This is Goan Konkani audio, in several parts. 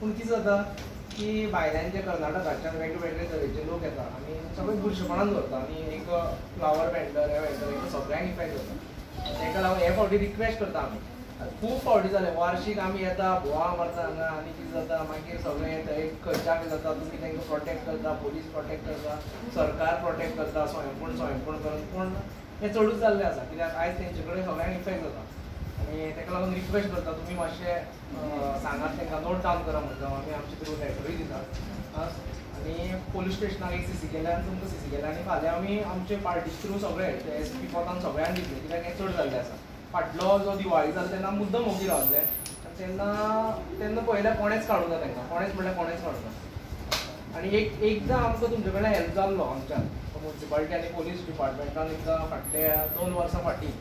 पूण कितें जाता की भायल्यान जे कर्नाटकाच्यान वेगळे वेगळे तरेचे लोक येता आनी सगळे बुरशेपणान दवरता आनी एक फ्लावर वेंडर हे वेंडर हेका सगळ्यांक इफेक्ट जाता. ताका लागून हे फावटी रिक्वेस्ट करता आमी. खूब फावटी जाले वार्षीक आमी येता बोवाळ मारता हांगा आनी कितें जाता मागीर सगळें येता एक खर्चाक जाता. तुमी तांकां प्रोटेक्ट करता, पोलीस प्रोटेक्ट करता, सरकार प्रोटेक्ट करता, स्वयंपूर्ण स्वयंपूर्ण करून, पूण हें चडूच जाल्लें आसा कित्याक आयज तेंचे कडेन सगळ्यांक इफेक्ट जाता. आनी ताका लागून रिक्वेस्ट करता तुमी मातशें सांगात तांकां, नोट डावन करा मुद्दाम, आमी आमचे थ्रू लेटरूय दितात. आनी पोलीस स्टेशनाक एक सीसी केल्यार तुमकां सीसी केल्या आनी फाल्यां आमी आमचे पार्टी थ्रू सगळे एस पी कोतान सगळ्यांक दितले कित्याक हें चड जाल्लें आसा. फाटलो जो दिवाळी जालो तेन्ना मुद्दम ओगी रावले तेन्ना तेन्ना पळयल्यार कोणेच काडूं ना तांकां, कोणेच म्हणल्यार कोणेच काडूं ना. आनी एक एकदां आमकां तुमचे कडल्यान हेल्प जाल्लो आमच्यान मुन्सिपालिटी आनी पोलीस डिपार्टमेंटान एकदां फाटल्या 2 वर्सां फाटीं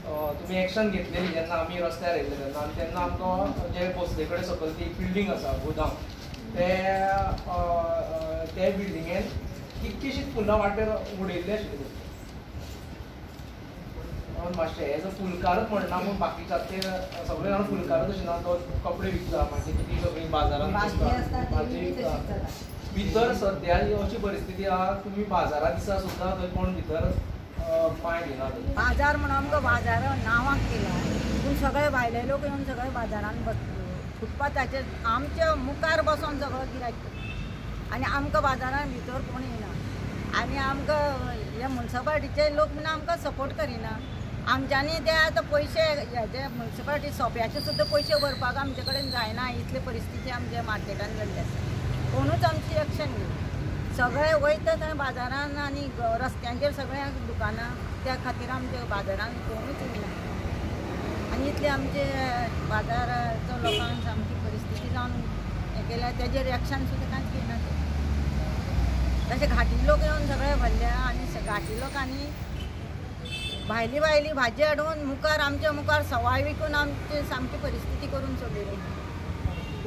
तुमी एक्शन घेतलेली जेन्ना आमी रस्त्यार येयल्ले तेन्ना. आनी तेन्ना आमकां जे भोसले कडेन सकयल ती एक बिल्डींग आसा गोदाम, ते ते बिल्डिंगेन कितकीशींच फुलां वाटेर उडयल्ली आशिल्ली. मातशें एज अ फुलकारच म्हणना पूण बाकीचे ते सगळे जाण फुलकारच अशें ना, तो कपडे विकता मागीर ती सगळी बाजारान भाजी विकता. भितर सद्या अशी परिस्थिती आहा तुमी बाजारा दिसा सुद्दां थंय कोण भितर पांय दिना. बाजार म्हणून आमकां बाजारा नांवाक केला पूण सगळे भायले लोक येवन सगळे बाजारान फुटपाथाचेर आमच्या मुखार बसोन सगळो गिरायक करता आनी आमकां बाजारान भितर कोण येना. आनी आमकां हे मुन्सिपालिटीचे लोक म्हणून आमकां सपोर्ट करिना. आमच्यांनी ते आतां पयशे हेजे मुन्सिपालिटी सोप्याचे सुद्दां पयशे भरपाक आमचे कडेन जायना, इतली परिस्थिती आमच्या मार्केटान जाल्ली आसा. कोणूच आमची एक्शन घेयना, सगळे वयता थंय बाजारान आनी रस्त्यांचेर सगळ्या दुकानां, त्या खातीर आमच्या बाजारान कोणूच येना. आनी इतले आमचे बाजाराचो लोकांक सामकी परिस्थिती जावन हें केल्या, तेजेर एक्शन सुद्दां कांयच घेयना ते. तशें घाटी लोक येवन सगळे भरल्या आनी घाटी लोकांनी भायली भायली भाजी हाडून मुखार आमच्या मुखार सवाय विकून आमची सामकी परिस्थिती करून सोडलेली.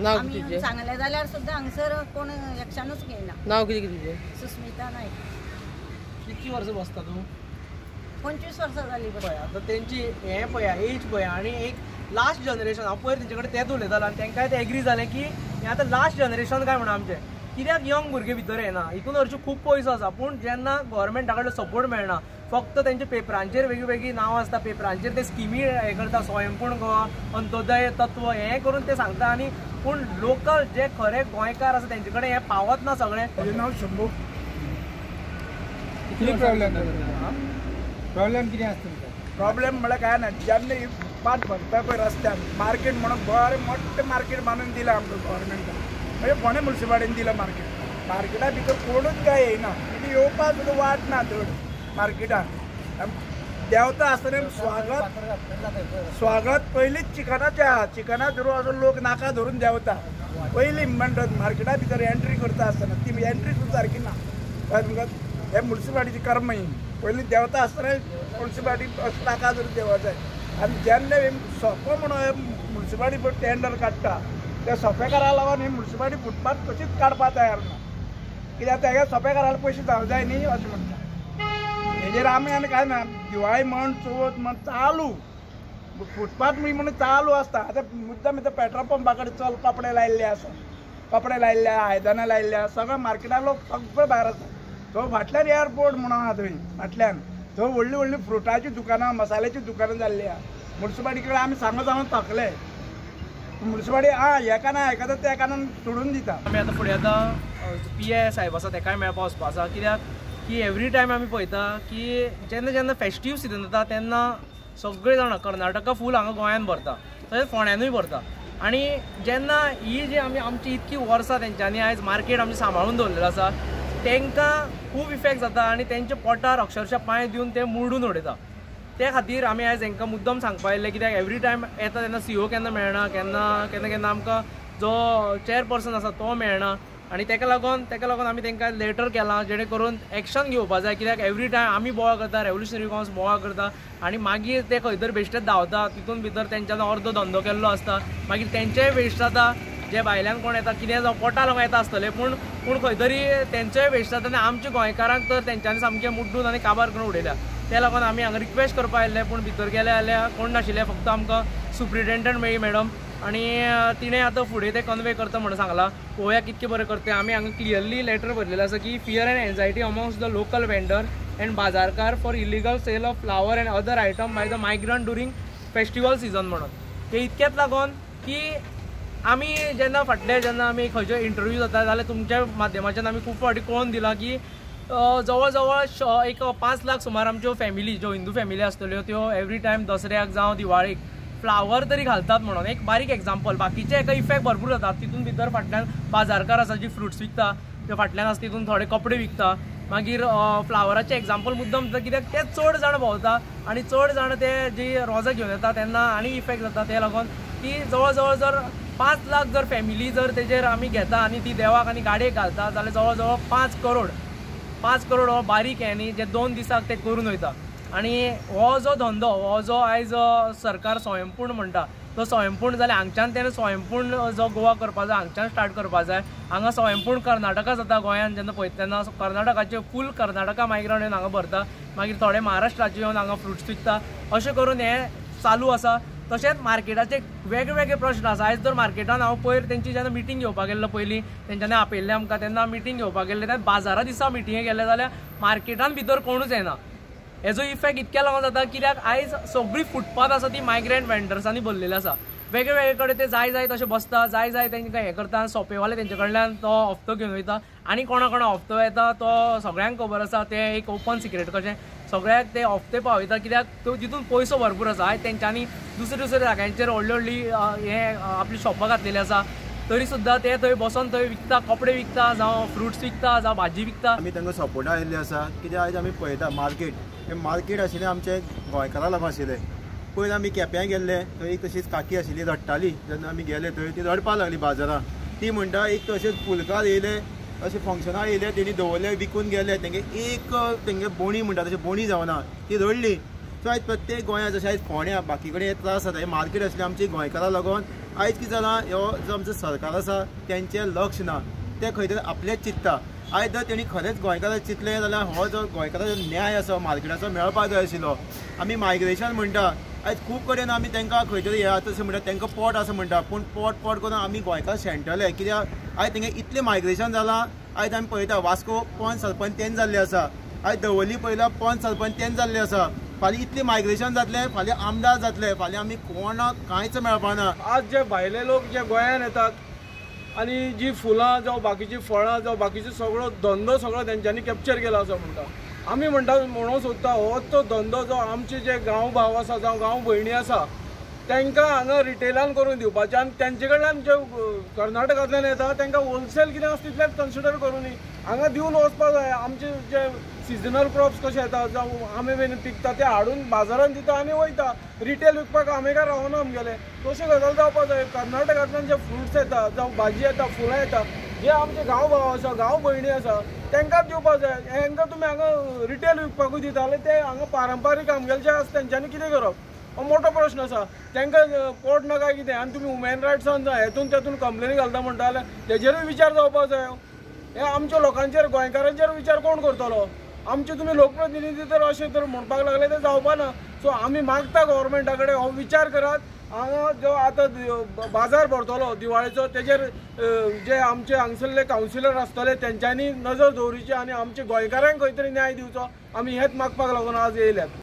आमी सांगलें जाल्यार सुद्दां हांगसर कोण एक्शनूच घेयना. नांव कितें तुजें? सुस्मिता नायक. कितली वर्सां बसता तूं? 25 वर्सां जालीं. पळय आतां तेंची हें पळया एज पळया आनी एक लास्ट जनरेशन. हांव पयर तेंचे कडेन तेंच उलयतालो आनी तांकांय ते एग्री जालें की हें आतां लास्ट जनरेशन काय म्हणून आमचें कित्याक यंग भुरगे भितर येना. हितून हरशीं खूब पयसो आसा पूण जेन्ना गव्हर्मेंटा कडलो सपोर्ट मेळना, फक्त तेंच्या पेपरांचेर वेगळी वेगळी नांवां आसता, पेपरांचेर ते स्किमी हें करता, स्वयंपूर्ण गोवा, अंत्योदय तत्व हें करून ते सांगता आनी पूण लोकल जे खरे गोंयकार आसा तेंचे कडेन हें पावत ना सगळें. म्हजें नांव शंभू. कितें प्रॉब्लेम? प्रॉब्लेम कितें आसा तुमकां? प्रॉब्लेम म्हळ्यार कांय ना, जेन्ना फुटपाथ भरता पळय रस्त्यार मार्केट म्हणून बरें मोठें मार्केट बांदून दिलां आमकां गव्हर्मेंटान, म्हणजे फोंडें मुन्सिपालिटीन दिलां मार्केट. मार्केटा भितर कोणूच काय येयना, म्हणजे येवपाक सुद्दां वाट ना धड मार्केटान. देंवता आसतना स्वागत स्वागत पयलींच चिकनाचें आहा, चिकना धरून असो लोक नाका धरून देंवता पयलीं. म्हणटात मार्केटा भितर एंट्री करता आसतना ती एंट्री सुद्दां सारकी ना. कळ्ळें तुमकां? हे मुन्सिपालिटीची कर्म ही. पयलीं देंवता आसतना मुन्सिपालिटी अशें नाका धरून देंवत जाय. आनी जेन्ना सोंपो म्हणून मुन्सिपालिटी टेंडर काडटा त्या सोंपेकारा लागून ही मुन्सिपालिटी फुटपाथ कशीच काडपाक तयार ना, कित्याक तेगे सोंपेकाराले पयशे जावं जाय न्ही अशें म्हणटा. हेजेर आमी आनी कांय ना. दिवाळी म्हण चवथ म्हण चालू फुटपाथ म्हणून चालू आसता. आतां मुद्दम इथं पेट्रोल पंपा कडेन चल कपडे लायिल्ले आसा, कपडे लायिल्ले, आयदनां लायिल्ले आसा, सगळे मार्केटान लोक सगळे भायर आसा. थंय फाटल्यान एअरपोर्ट म्हणून आहा, थंय फाटल्यान थंय व्हडलीं व्हडलीं फ्रुटाचीं दुकानां, मसाल्याचीं दुकानां जाल्लीं आहा. मुन्सिपालिटी कडेन आमी सांगत सांगून थकले. मुन्सिपालिटी आं हे कानान आयकता त्या कानान सोडून दिता. आमी आतां फुडें आतां पी I साहेब आसा तेकाय मेळपा वचपा आसा, कित्याक की एवरी टायम आमी पळयता की जेन्ना जेन्ना फेस्टीव सिजन जाता तेन्ना सगळे जाणां कर्नाटका फूल हांगा गोंयांत भरता, तशेंच फोंड्यानूय भरता. आनी जेन्ना ही जी आमी आमची इतकी वर्सां तेंच्यांनी आयज मार्केट आमचें सांबाळून दवरलेलें आसा, तांकां खूब इफेक्ट जाता आनी तेंच्या पोटार अक्षरशः पांय दिवन ते मुरडून उडयता. ते खातीर आमी आयज हांकां मुद्दम सांगपा आयिल्लें, कित्याक एवरी टायम येता तेन्ना सी ओ केन्ना मेळना, केन्ना केन्ना केन्ना आमकां जो चेअरपर्सन आसा तो मेळना. आनी ताका लागून आमी तांकां लेटर केलां जेणे करून एक्शन घेवपा जाय, कित्याक एवरी टायम आमी बोवाळ करता, रेवोल्युशनरी गोवन्स बोवाळ करता आनी मागीर ते खंय तरी बेश्टेच धांवता, तितून भितर तेंच्यांनी अर्दो धंदो केल्लो आसता, मागीर तेंचेय वेस्ट जाता. जे भायल्यान कोण येता कितें जावं पोटा लागून येता आसतले, पूण पूण खंय तरी तेंचोय वेस्ट जाता आनी आमच्या गोंयकारांक तर तेंच्यांनी सामकें मुड्डून आनी काबार करून उडयल्या. ते लागून आमी हांगा रिक्वेस्ट करपा आयिल्ले, पूण भितर गेले जाल्यार कोण नाशिल्ले, फक्त आमकां सुप्रिटेंडंट मेळ्ळी मॅडम. आनी तिणें आतां फुडें तें कन्वे करता म्हणून सांगलां. पळोवया कितकें बरें करता. आमी हांगा क्लियरली लेटर बरयलेलें आसा की fear and anxiety amongst the local vendor and बाजारकार for illegal sale of flower and other item by the migrant during festival season म्हणून. ते इतक्याच लागून की आमी जेन्ना फाटले जेन्ना आमी खंयचो इंटरव्यू जाता जाल्यार तुमच्या माध्यमाच्यान आमी खूब फावटी कळोवन दिलां की जवळ जवळ एक 5 लाख सुमार आमच्यो फॅमिली ज्यो हिंदू फॅमिली आसतल्यो त्यो एवरी टायम दसऱ्याक जावं दिवाळेक फ्लावर तरी घालतात म्हणून. एक बारीक एग्जाम्पल, बाकीचे एका इफेक्ट भरपूर जाता तितून भितर. फाटल्यान बाजारकार आसा जी फ्रुट्स विकता ते फाटल्यान आसा, तितून थोडे कपडे विकता. मागीर फ्लावराचें एग्जाम्पल मुद्दम कित्याक ते चड जाण भोंवता आनी चड जाण ते जी रोजां घेवन येता तेन्ना आनी इफेक्ट जाता. ते लागून की जवळ जवळ जर 5 लाख जर फॅमिली जर तेजेर आमी घेता आनी ती देवाक आनी गाडयेक घालता जाल्यार जवळ जवळ 5 करोड हो बारीक हें न्ही जे 2 दिसाक ते करून वयता. आनी हो जो धंदो हो जो आयज सरकार स्वयंपूर्ण म्हणटा तो स्वयंपूर्ण जाल्यार हांगच्यान तेणें स्वयंपूर्ण जो गोवा करपा जाय हांगच्यान स्टार्ट करपा जाय. हांगा स्वयंपूर्ण कर्नाटका जाता गोंयान जेन्ना पळयता तेन्ना कर्नाटकाचे फूल कर्नाटका मायग्रंट येवन हांगा भरता, मागीर थोडे महाराष्ट्राचे येवन हांगा फ्रुट्स विकता. अशें करून हें चालू आसा. तशेंच मार्केटाचे वेगवेगळे प्रश्न आसा. आयज जर मार्केटान हांव पयर तेंची जेन्ना मिटींग घेवपाक गेल्लो पयलीं तेंच्यांनी आपयल्लें आमकां तेन्ना मिटींग घेवपाक गेल्लें तेन्ना बाजारा दिसा मिटिंगे गेले जाल्यार मार्केटान भितर कोणूच येना. हेजो इफेक्ट इतक्या लागून जाता कित्याक आयज सगळी फुटपाथ आसा ती मायग्रंट वेंडर्सांनी भरलेली आसा. वेगळे वेगळे कडेन ते जाय जाय तशें बसता, जाय जाय तेंकां हें करता. सोपेवाले तेंचे कडल्यान तो हप्तो घेवन वयता आनी कोणा कोणा हप्तो येता तो सगळ्यांक खबर आसा. तें एक ओपन सिक्रेट कशें सगळ्याक ते हप्ते पावयता कित्याक तो तितून पयसो भरपूर आसा. आयज तेंच्यांनी दुसरे दुसऱ्या जाग्यांचेर व्हडली व्हडली हें आपली शॉपां घातलेली आसा तरी सुद्दां ते थंय बसोन थंय विकता, कपडे विकता जावं फ्रुट्स विकता जावं भाजी विकता. आमी तांकां सपोर्टा आयिल्ले आसा कित्याक आयज आमी पळयता मार्केट हें मार्केट आशिल्लें आमचें गोंयकारां लागून आशिल्लें. पयलीं आमी केप्यां गेल्ले थंय एक तशीच काकी आशिल्ली रडटाली. जेन्ना आमी गेले थंय ती रडपाक लागली बाजारांत. ती म्हणटा एक तशेंच फुलकार येयले अशें फंक्शनाक येयले तेणी दवरले विकून गेले तेंगे एक तेंगे बोणी म्हणटा तशें बोणी जावना ती रडली. सो आयज प्रत्येक गोंयांत जशें आयज फोंड्या बाकी कडेन हे त्रास जाता. हें मार्केट आसलें आमचें गोंयकारां लागून आयज कितें जालां ह्यो जो आमचो सरकार आसा तेंचें लक्ष ना, ते खंय तरी आपलेंच चिंत्ता. आयज जर तेणी खरेंच गोंयकारां चिंतलें जाल्यार हो जो गोंयकाराचो न्याय आसा मार्केटाचो मेळपाक जाय आशिल्लो. आमी मायग्रेशन म्हणटा आयज खूब कडेन आमी तांकां खंय तरी हे तशें म्हणटा तांकां पोट आसा म्हणटा पूण पोट पोट करून आमी गोंयकार शेणटले कित्याक आयज तेंगे इतलें मायग्रेशन जालां. आयज आमी पळयता वास्को पंच सरपंच तेन जाल्ले आसा, आयज दवर्ली पळयला पंच सरपंच तेन जाल्ले आसा. फाल्यां इतलें मायग्रेशन जातलें, फाल्यां आमदार जातले, फाल्यां आमी कोणाक कांयच मेळपाना. आज जे भायले लोक जे गोंयान येतात आनी जी फुलां जावं बाकीचीं फळां जावं बाकीचो सगळो धंदो सगळो तेंच्यांनी कॅप्चर केला असो म्हणटा. आमी म्हणटा म्हणूंक सोदता हो तो धंदो जो आमचे जे गांव भाव आसा जावं गांव भयणी आसा तांकां हांगा रिटेलान करून दिवपाचें आनी तेंचे कडल्यान जे कर्नाटकांतल्यान येता तांकां होलसेल कितें आसा तितलेंच कन्सिडर करूं न्ही हांगा दिवन वचपाक जाय. आमचे जे सिजनल क्रॉप्स कशे येता जावं आमे बीन पिकता ते हाडून बाजारान दिता आनी वयता रिटेल विकपाक आमेकार रावना आमगेले. तशें गजाल जावपाक जाय. कर्नाटकांतल्यान जे फ्रुट्स येता जावं भाजी येता फुलां येता जे आमचे गांव भाव आसा गांव भयणी आसा तांकां दिवपाक जाय. हांकां तुमी हांगा रिटेल विकपाकूय दिता जाल्यार ते हांगा पारंपारीक आमगेले जे आसा तेंच्यांनी कितें करप हो मोठो प्रश्न आसा. तांकां पोट ना काय कितें आनी तुमी ह्युमन रायट्सान हेतून तेतून कंप्लेनी घालता म्हणटा जाल्यार तेजेरूय विचार जावपाक जाय. हे आमच्या लोकांचेर गोंयकारांचेर विचार कोण करतलो? आमचे तुमी लोकप्रतिनिधी तर अशें तर म्हणपाक लागले तें जावपा ना. सो आमी मागता गव्हर्मेंटा कडेन हो विचार करात. हांगा जो आतां बाजार भरतलो दिवाळेचो तेजेर जे आमचे हांगसरले कावन्सिलर आसतले तेंच्यांनी नजर दवरिची आनी आमच्या गोंयकारांक खंय तरी न्याय दिवचो आमी हेच मागपाक लागून आज येयल्यात.